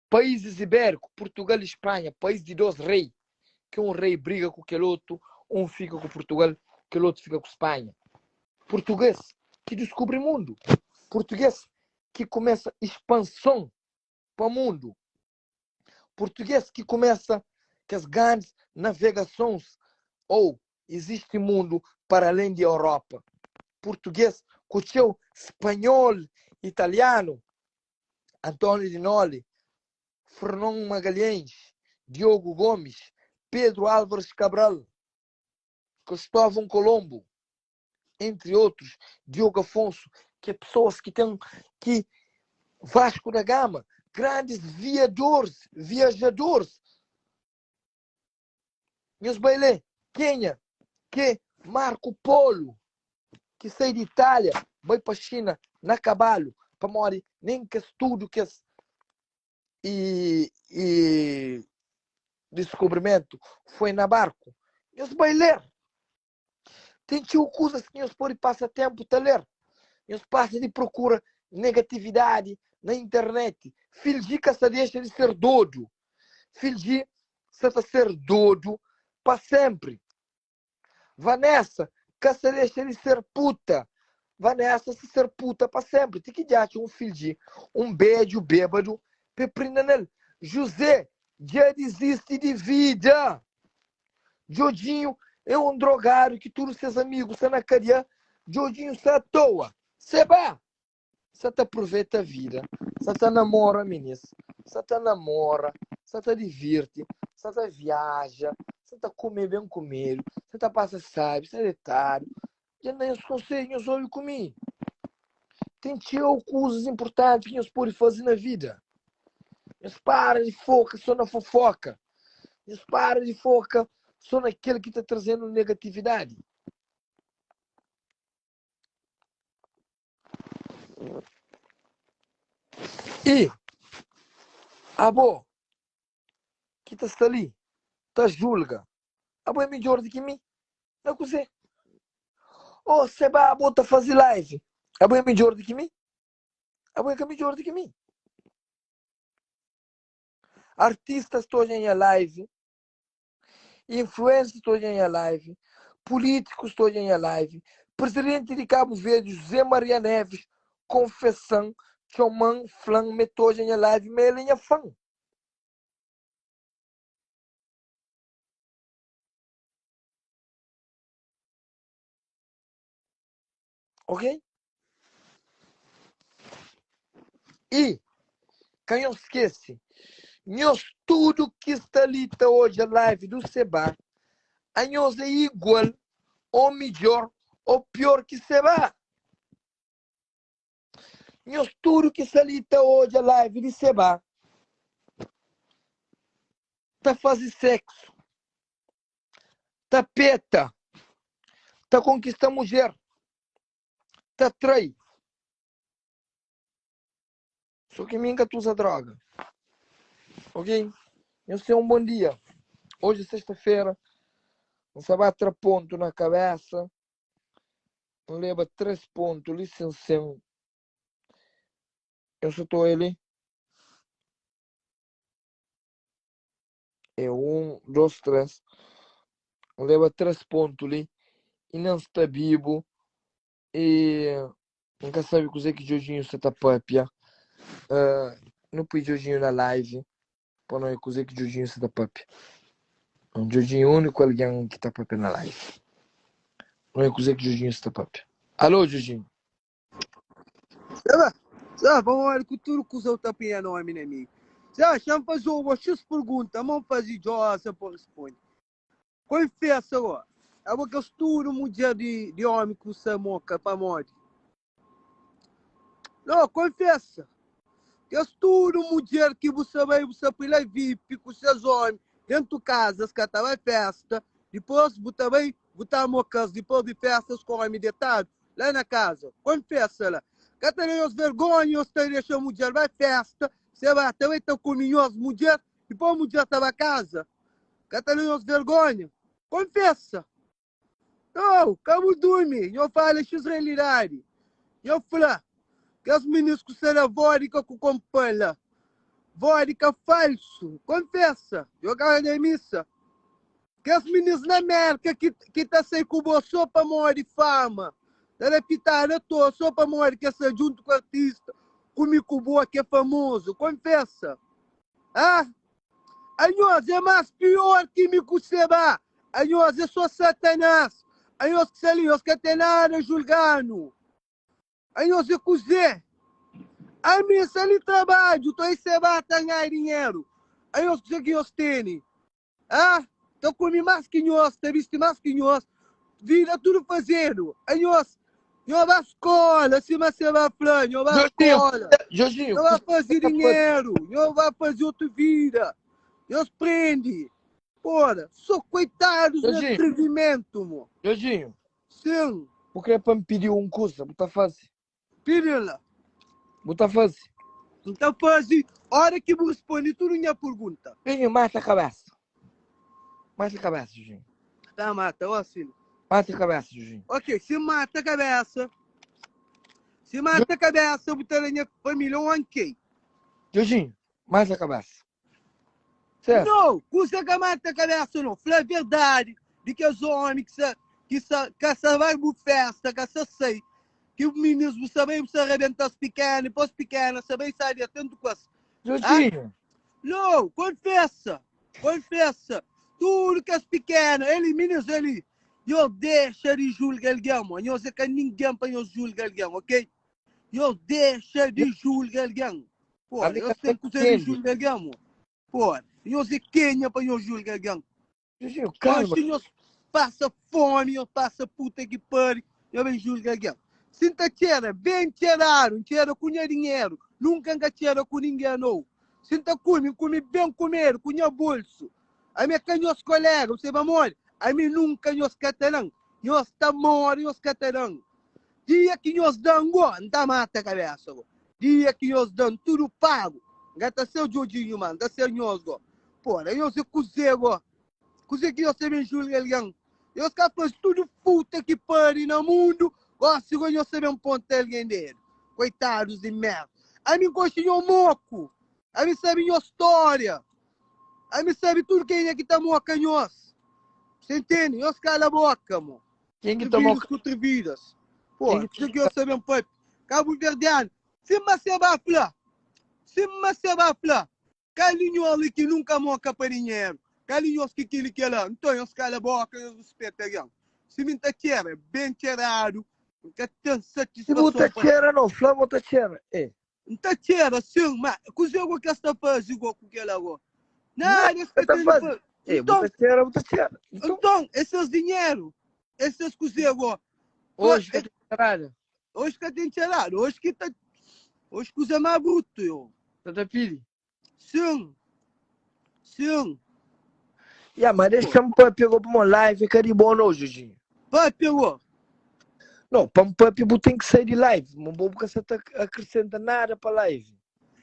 Paízis Ibériku, Purtugal i Spanha, país di dos rei, ki un rei briga ku kel otu, un fika ku Purtugal, kel otu fika ku Spanha. Purtugês ki diskubri mundu, purtugês ki kumesa ispanson pa mundu, purtugês ki kumesa kes grandis navegasons ou izisti mundu para alén di Europa, purtugês ku txeu spanhol, italianu, António di Noli, Fernão Magalhães, Diogo Gomes, Pedro Álvares Cabral, Cristóvão Colombo, entre outros, Diogo Afonso, que é pessoas que têm que Vasco da Gama, grandes viadores, viajadores. Nhos bai lé kenha ke Marco Polo ki sai di Itália bai pa Xina na kabalu pamodi nen kes tudu kes i i diskubrimentu foi na barku. Nhos bai ler. Ten txeu kuzas ki nhos pode pasa ténpu ta ler. Nhos pasa di prokura negatividadi na internet. Filji ka sta dexa di ser dodu. Filji sta ta ser dodu pa sénpri. Vanessa ka sta dexa di ser puta. Vanessa sa ser puta pa sempri ti ki dja atxa un fildji un bedju bebadu pe prinda nel. José dja dizisti di vida. Djodjinho é un drogadu ki tudu ses amigu sta na kadia. Djodjinho sta atoa. Seba sa ta apruveita vida, sa ta namora minis, sa ta namora, sa ta divirti, sa ta viaja, sa ta kume ben kumedu, sa ta pasa sabi, sa detadu. Dja N da nhos konsedju, nhos obi ku mi. Ten txeu kuzas inportanti ki nhos pode faze na vida. Nhos para di foka sô na fofoka. Nhos para di foka sô na kel ki ta traze-nu negatividadi. I abo ki ta sta li ta julga, abo é midjór di ki mi na kuzê? Ô seba abo ta faze live, abo é midjór di ki mi? Abo é ka midjór di ki mi. Artistas ta odja nha live, Influencers ta odja nha live, políticos ta odja nha live, presidente di Cabo Verde José Maria Neves confesan, txoman, flan me ta odja nha live ma el é nha fan. Ok? I ka nhos skese, nhos tudu ki sta li ta odja live do Seba, anhos é igual ou midjor ou pior ki Seba. Nhos tudu ki sta li ta odja live di Seba ta faze sexo, ta peta, ta konkista mudjer, ta trai. Só ki mi N ka ta uza droga. Ok? Nhos ten un bon dia. Oji é sexta-fera, N sa ba tra pontu na kabésa. N leba 3 pontu li sin sin. Eu só tô ali. É 1, 2, 3. N leba 3 pontu li i nen sta bibu i N ka sabe kuzê ki Djodjinho sta ta papia. Uh, nu pui Djodjinho na live pa nu obi kuzê ki Djodjinho sta ta papia. Djodjinho é úniku algen ki ta papia na live. Nu obi kuzê ki Djodjinho sta ta papia. Alô, Djodjinho. Seba, seba, pamodi ku tudu kuza u ta punha nomi na mi. Seba, xa-m faze-u bo xis pergunta, ma N faze Djosa pa responde. Konfesa go, abo kes tudu mudjer di, di omi ku sa moka pamodi? No, konfesa. Kes tudu mudjer ki bu sa bai, bu sa pui la VIP ku ses omi dentu kaza, es ka ta bai festa, dipos bu ta bai, bu ta moka-s dipos di festa, es ku omi detadu la na kaza. Konfesa la. Ka ta da nhos vergonha, nhos ta dexa mudjer bai festa, se ba ta bai ta kumi nhos mudjer, dipos mudjer ta ba kaza. Ka ta da nhos vergonha? Konfesa. Nau, ka bu durmi, nho fala xis realidadi. Nho fla, kes minis ku sta na vodka ku konpa la, vodka falsu. Konfesa, nho ka na misa. Kes minis na Merka ki, ki ta sai ku bo so pamodi fama, ta da pitada toa so pamodi ke sta djuntu ku artista, ku mi ku bo ke famozu. Konfesa. Ah! Anhos é más pior ki mi ku Seba. Anhos é sô Satanás. Anhos ki sta li, nhos ka ten nada julga-nu. Anhos é kuzê? Ami N sta li trabadju, toi Seba ta ngai dinheru. Anhos kuzê ki nhos tene? Ah, ta kume más ki nhos, ta bisti más ki nhos, vida tudu fazedu. Anhos, nho ba skola, sima Seba fla, nho ba Jorginho, skola. Jorginho, Nho ba kuzê faze ki ta faze? dinheru, nho ba faze otu vida. Nhos prende. Pora, so koitadus na Jorginho, atrevimentu, mo. Jorginho, Sim, bu kre pa N pidi-u un kuza, bu ta faze? pidi la. Bu ta faze? N ta faze ora ki bu responde tudu nha pergunta. Jorginho, mata kabesa. Mata kabesa, Jorginho. Ta mata, ó sim. Mata kabesa, Jorginho. Ok, si mata kabesa, si mata kabesa, bu ta da nha família un ankei. Jorginho, mata kabesa. Certo? Não, kusa ka mata kabesa não. Fla verdade de kes homem que sa, que sa, ka sa vai bu festa, ka sa sai. Ki minis bu sa bai bu sa rebenta-s pikena, dipôs pikena sa bai sabi atentu ku es. Ah? Jorginho. Não, konfesa, konfesa. Tudu kes pikena, eli minis eli, nhos dexa di julga algen, mo. Nhos é ka ningen pa nhos julga algen, ok? Nhos dexa di julga algen. Pô, Ami ka nhos ta ten kuze di entende. julga algen, mo. Pô, nhos é kenha pa nhos julga algen? Jorginho, calma. Oxi nhos pasa fome, nhos pasa puta ki pari, nhos ben julga algen. Si N ta txera, ben txeradu, N txera ku nha dinheru, nunka N ka txera ku ningen nou. Si N ta kume, N kume ben kumedu, ku nha bolsu. Ami é ka nhos kolega, bu sabe pamodi? Ami nunka nhos ka ta da-m. Nhos ta more, nhos ka ta da-m. Dia ki nhos da-m go, N ta mata kabesa go. Dia ki nhos da-m tudu pagu, N ka ta ser Djodjinhu mas, N ta ser nhos go. Pora, nhos é kuzê go? Kuzê ki nhos ta ben julga algen? Nhos ka faze tudu puta ki pari na mundu, gosi go nhos ta ben ponta algen dedu. Koitadus di merda. Ami N konxe nho moku, ami N sabe nho stória, ami N sabe tudu kenha ki ta moka nhos. Você entende? Nhos kala boka, mo. Quem que tomou Trividos ku trividas. Pô, Quem que kuzê ki nhos ta ben papia? Kabuverdianu, sima se ba fla, sima se ba fla, Kal di nhos li ki nunka moka pa dinheru? Kal di nhos ki kili kela? Nton, nhos kala boka, nhos ruspeta algen. Si mi N ta txera, ben txeradu, N ka ten Si bu ta satisfason pa. txera no, fla mo ta txera. E. N ta txera, sin, ma kuzê go ki es ta faze go ku kela go? Nada Nada es ka ka ta ten di faze. faze. E, bu ta Nton, txera, bu ta txera. Nton, nton, é ses dinheru, é ses kuzê go. hoje ka ten txerada. Oji ka ten txeradu, oji ki ta. Oji kuza má brutu yo. Ta ta pidi. Sin. Sin. Ya, ma dexa-m papia go pamo live é ka di bo no, Jorginho. Papia go. No, pa-m papia bu ten ki sai di live, ma bo bu ka sa ta akresenta nada pa live.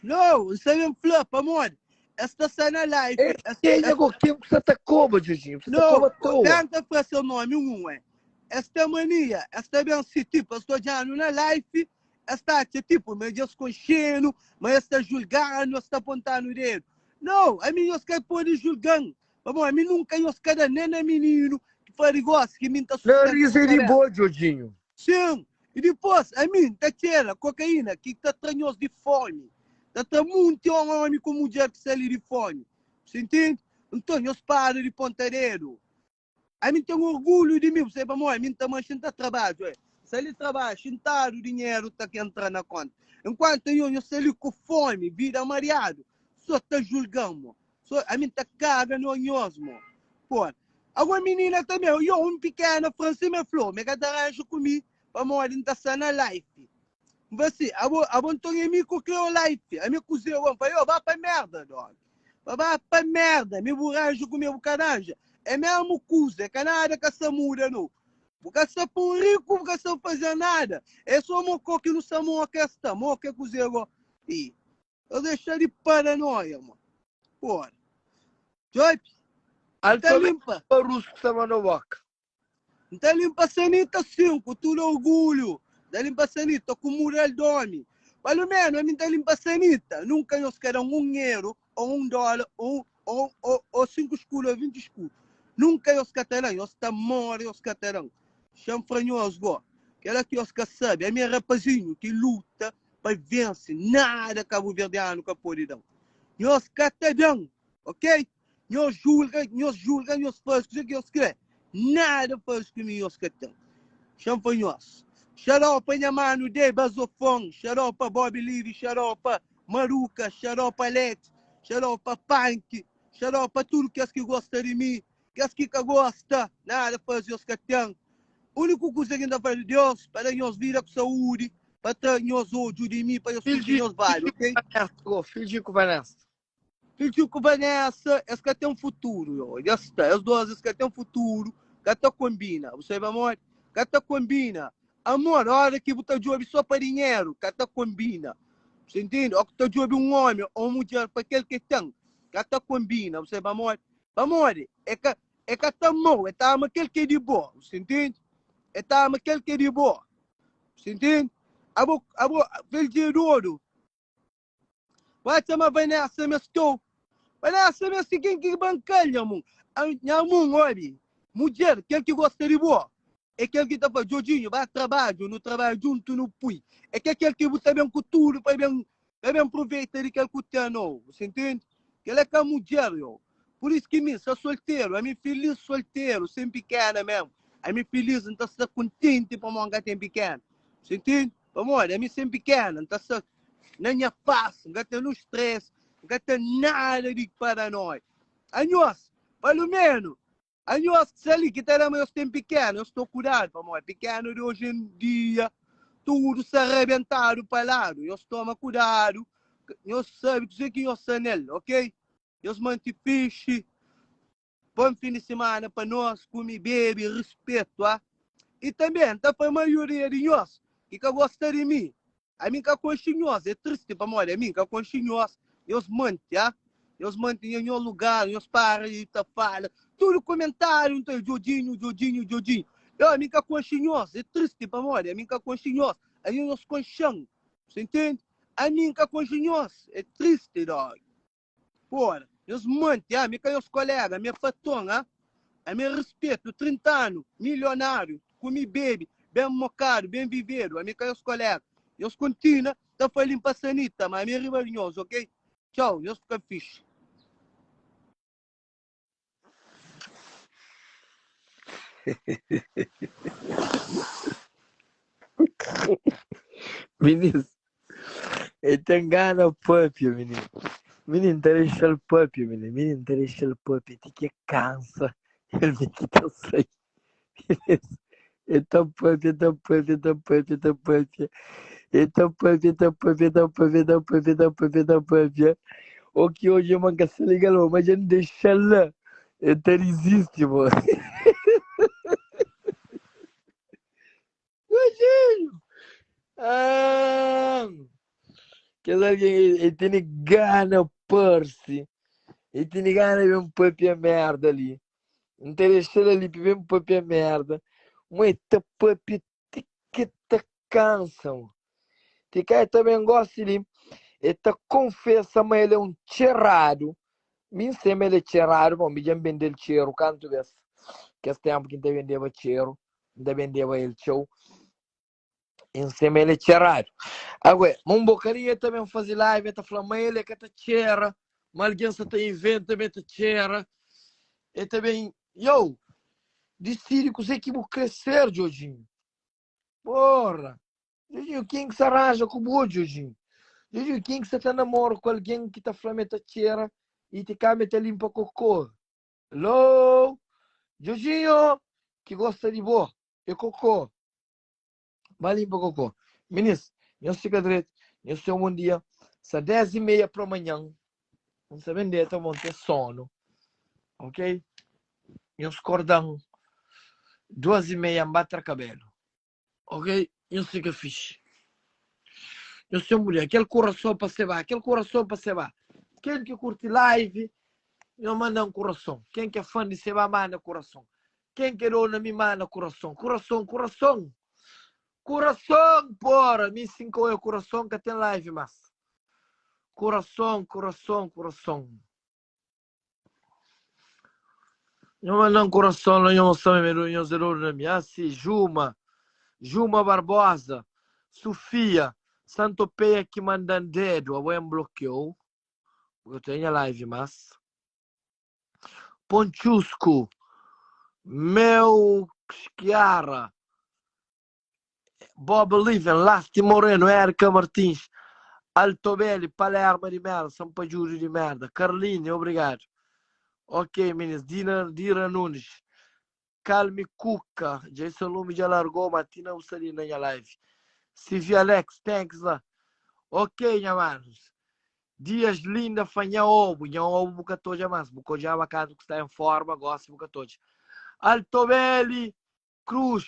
No, N sa ben fla pamodi es ta sta na live. É Es, kenha es, go ken ku sa ta koba, Jorginho? Bu sa ta no, koba toa. tenta fla seu nomi un un é. Es ten mania, es ta ben si tipo, es ta odja-nu na live, es ta atxa tipo ma dja es konxe-nu, ma es ta julga-nu, es ta ponta-nu dedu. No, ami nhos ka pode julga-m, pamodi ami nunka nhos ka da nen na mininu ki fari gosi ki mi N ta sustenta Nariz nha é di kabesa. bo, Jorginho. Sin, i dipôs ami N ta txera kokaína ki ta tra nhos di fómi, ta tra munti ómi ku mudjer ki sta li di fómi. Bu intende? Nton, nhos para di ponta dedu. Ami N ten orgulhu di mi, bu sabe pamodi? Ami N ta manxe, N ta trabadja, oi. N sta li trabadja, xintadu, dinheru ta entra na konta. Enkuantu anho, nho sta li ku fómi, vida mariadu, so ta julga-m, mo. So, ami N ta kaga no nhos, mo. Pô, agora minina tanbe, yo, un pikena fla-m sima el fla-u, ma el ka ta ranja ku mi pamodi N ta sta na life. N fla si, abo, abo nton é mi ku kre o life? Ami kuzê go? N fla, yo, ba pa merda, dog. Ba ba pa merda, mi bu ranja ku mi, bu ka ranja. É mesmu kuza, é ka nada ka sa muda no. Bu ka sa pun riku, bu ka sa faze nada. É so moko ki nu sa moka es ta, moka é kuzê go? I, eu dexa di paranoia, mo. Porra. Djobi, N ta Alfa limpa. Barus ku sta manda boka. N ta limpa sanita sin, ku tudu orgulhu. N ta limpa sanita ku mural d'omi. Palu menu ami N ta limpa sanita. Nunka nhos ka da-m un eru, ô un dóla, ô ô ô ô sinku skudu, ô 20 skudu. Nunka nhos ka ta da-m. Nhos ta móre, nhos ka ta da-m. Xa-m fra nhos go, kela ki nhos ka sabe, ami é rapazinhu ki luta pa vense. Nada kabuverdianu ka pode da-m. Nhos ka ta da-m, ok? Nhos julga, nhos julga, nhos faze kuzê ki nhos krê. Nada faze ku mi nhos ka ten. Xa-m fla nhos. Xarau pa nha manu Dei Bazofon, xarau pa Bob Livi, xarau pa Maruka, xarau pa Alex, xarau pa Panki, xarau pa tudu kes ki gosta di mi, kes ki ka gosta, nada faze nhos ka ten. Úniku kuza ki N ta fla Deus pa da nhos vida ku saúdi, pa tra nhos odju di mi, pa nhos curti nhos vibe, ok? Fidju ku Vanessa. Fidju ku Vanessa es ka ten futuru yo dja sta es dos es ka ten futuru ka ta konbina bu sabe pamodi ka ta konbina amor ora ki bu ta djobi so pa dinheru ka ta konbina bu sa intende o ki ta djobi un omi o un mudjer pa kel ki ten ka ta konbina bu sabe pamodi pamodi e ka e ka ta amau e ta ama kel ki é di bo bu sa intende e ta ama kel ki é di bo bu sa intende abo abo fidju é dodu. Vai txoma Vanessa meste-u. Vanessa meste ken ki banka-l, nha mun. Nha mun, obi, mudjer, kel ki gosta di bo. É kel ki ta fla, Djodjinhu, ba trabadju, nu trabadja djuntu nu pui. É ka kel ki bu ta ben ku tudu pa ben pa ben pruveita di kel ku ten, no. Bu sa intende? Kel é ka mudjer, yo. Pur isu ki mi sta solteru, ami filis solteru, sen pikena mesmu. Ami filis, N ta sta kontenti pamodi N ka ten pikena. Bu sa intende? Pamodi ami sen pikena, N ta sta na nha pas, N ka ten un stress, N ka ten nada di paranoi. Anhos, palumenu, Anhos ki sta li, ki ta da ma nhos ten pikenu, nhos to kudadu, pamodi pikenu di oji en dia tudu sta rabentadu pa ladu. Nhos toma kudadu, nhos sabe kuzê ki nhos sta nel, ok? Nhos manti fixi, bon fin di simana pa nos, kume, bebe, rispetu, ah. I tanbe, N ta fla maioria di nhos ki ka gosta di mi, Ami N ka konxe nhos, é tristi pamodi ami N ka konxe nhos, nhos manti, ah, nhos manti nha nhos lugar, nhos para di ta fala tudu komentariu nta Djodjinhu, Djodjinhu, Djodjinhu, yo ami N ka konxe nhos, é tristi pamodi ami N ka konxe nhos, ami nhos konxe-m, sa intende? Ami N ka konxe nhos, é tristi dog. Pora, nhos manti, ah, mi ka nhos kolega, mi é paton, ah, ami é respetu, 30 anu, milionáriu, kumi, bebe, ben mokadu, ben vivedu, ami ka nhos kolega. Nhos kontinua ta fla limpa sanita, ma ami é riba di nhos, ok? Txau, nhos fika fixi. Minis, el ten gana papia, minis. Minin ta dexa-l papia, minin. Minin ta dexa-l papia ti ki el kansa, el ben ki ta sai. Minis, el ta papia, ta papia, ta papia, ta papia. El ta papia, ta papia, ta papia, ta papia, ta papia, ta papia. O ki oji ma N ka sta liga-l, ma dja N dexa-l la. El ta rizisti, bo. Gojinho! Ah! Kes algen, el tene gana parse. El tene gana ben papia merda li. N ta dexa-l ali pa ben papia merda. Ma el ta papia ti ki ta kansa. Ti ka el ta ben gosi li, el ta konfesa ma el é un txeradu. Mi N sê ma el é txeradu, pamodi mi dja N bende-l txeru kantu bês. Kes ténpu ki N ta bendeba txeru, N ta bendeba el txeu. I N sê ma el é txeradu. Agora, ma un bokadinhu el ta ben faze live, el ta fla ma el é ka ta txera, ma algen sa ta inventa ma el ta txera. El ta ben, yo, disidi kuzê ki bu krê ser, Djodjinhu. Porra! Djodjinhu, ken ki sa ranja ku bo, Djodjinhu? Djodjinhu, ken ki sa ta namora ku algen ki ta fla ma el ta txera i ti ka ma el ta linpa kokô? Alô? Djodjinhu, ki gosta di bo é kokô. Ba linpa kokô. Minis, nhos fika dretu, nhos ten un bon dia. Sa 10 i meia pra manhan, N sa ben deta, bon ten sonu. Ok? Nhos korda-m duas i meia, N ba tra kabelu. Ok? Nhos fika fixi. Nhos ten mulher. Kel kurason pa seba, kel kurason pa seba. Ken ki kurti live, nhos manda-m kurason. Ken ki é fan di seba, manda kurason. Ken ki é dona mi, manda kurason. Kurason, kurason! Kurason, pora! Mi si N ka oia kurason, ka ten live mas. Kurason, kurason, kurason. Nho manda-m kurason la, nho mostra-m ma mi nhos é dodu na mi. Asi, Juma, Juma Barbosa, Sufia, Santopeia ki manda-m dedu, abo N blokeu, bu ka ta nha live mas. Pontxusku, Meu Xiara, Bob Liven, Lasti Moreno, Erika Martins, Altobelli, Palerma di merda, Sampadjudu di merda, Carline, obrigado. Ok, minis, Dina, Dira Nunes, Calme Cuca, Jason Lume dja largou, ma ti na bu sta li na nha live. CV Alex, thanks la. Ok, nha manos. Dias Linda fla nha obu, nha obu bu ka ta odja mas, bu ka odjaba kantu ku sta en forma, gosi bu ka ta odja. Altobelli, Cruz,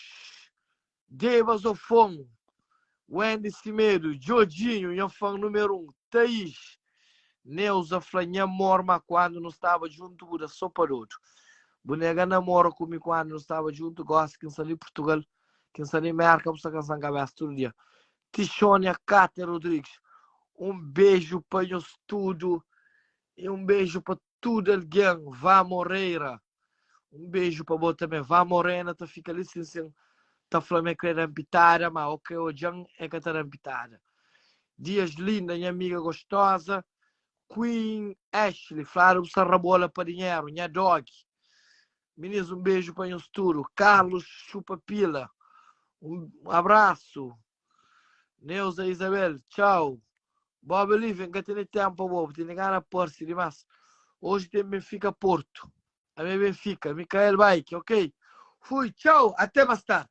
Deba Zofon, Wendy Simedo, Djodjinho, nha fan numeru 1, Thaís, Neuza fla nha amor ma kuandu nu staba djuntu bu da so pa dodu. Bu nega namora ku mi kuandu nu staba djuntu, gosi ki N sta li Purtugal, ki N sta li Merka bu sta kansa-m kabesa tudu dia. Tixonia Katia Rodrigues, un beju pa nhos tudu i un beju pa tudu algen. Vá Moreira, un beju pa bo tanbe. Vá Morena ta fika li sin sin. Ta fla ma e kre da-m pitada, ma o kre odja-m e ka ta da-m pitada. Dias linda, nha amiga gostoza. Queen Ashley, fladu bu sta rabola pa dinheru, nha dog. Minis un beju pa nhos tudu. Carlos Chupa Pila, un abrasu. Neuza Isabel, txau. Bob Olivia, N ka tene tempu pa bo, bu tene gana parsi dimas. Oji ten Benfica Porto. Ami é Benfica. Mikael Bike, ok. Fui, txau, até mas tardi.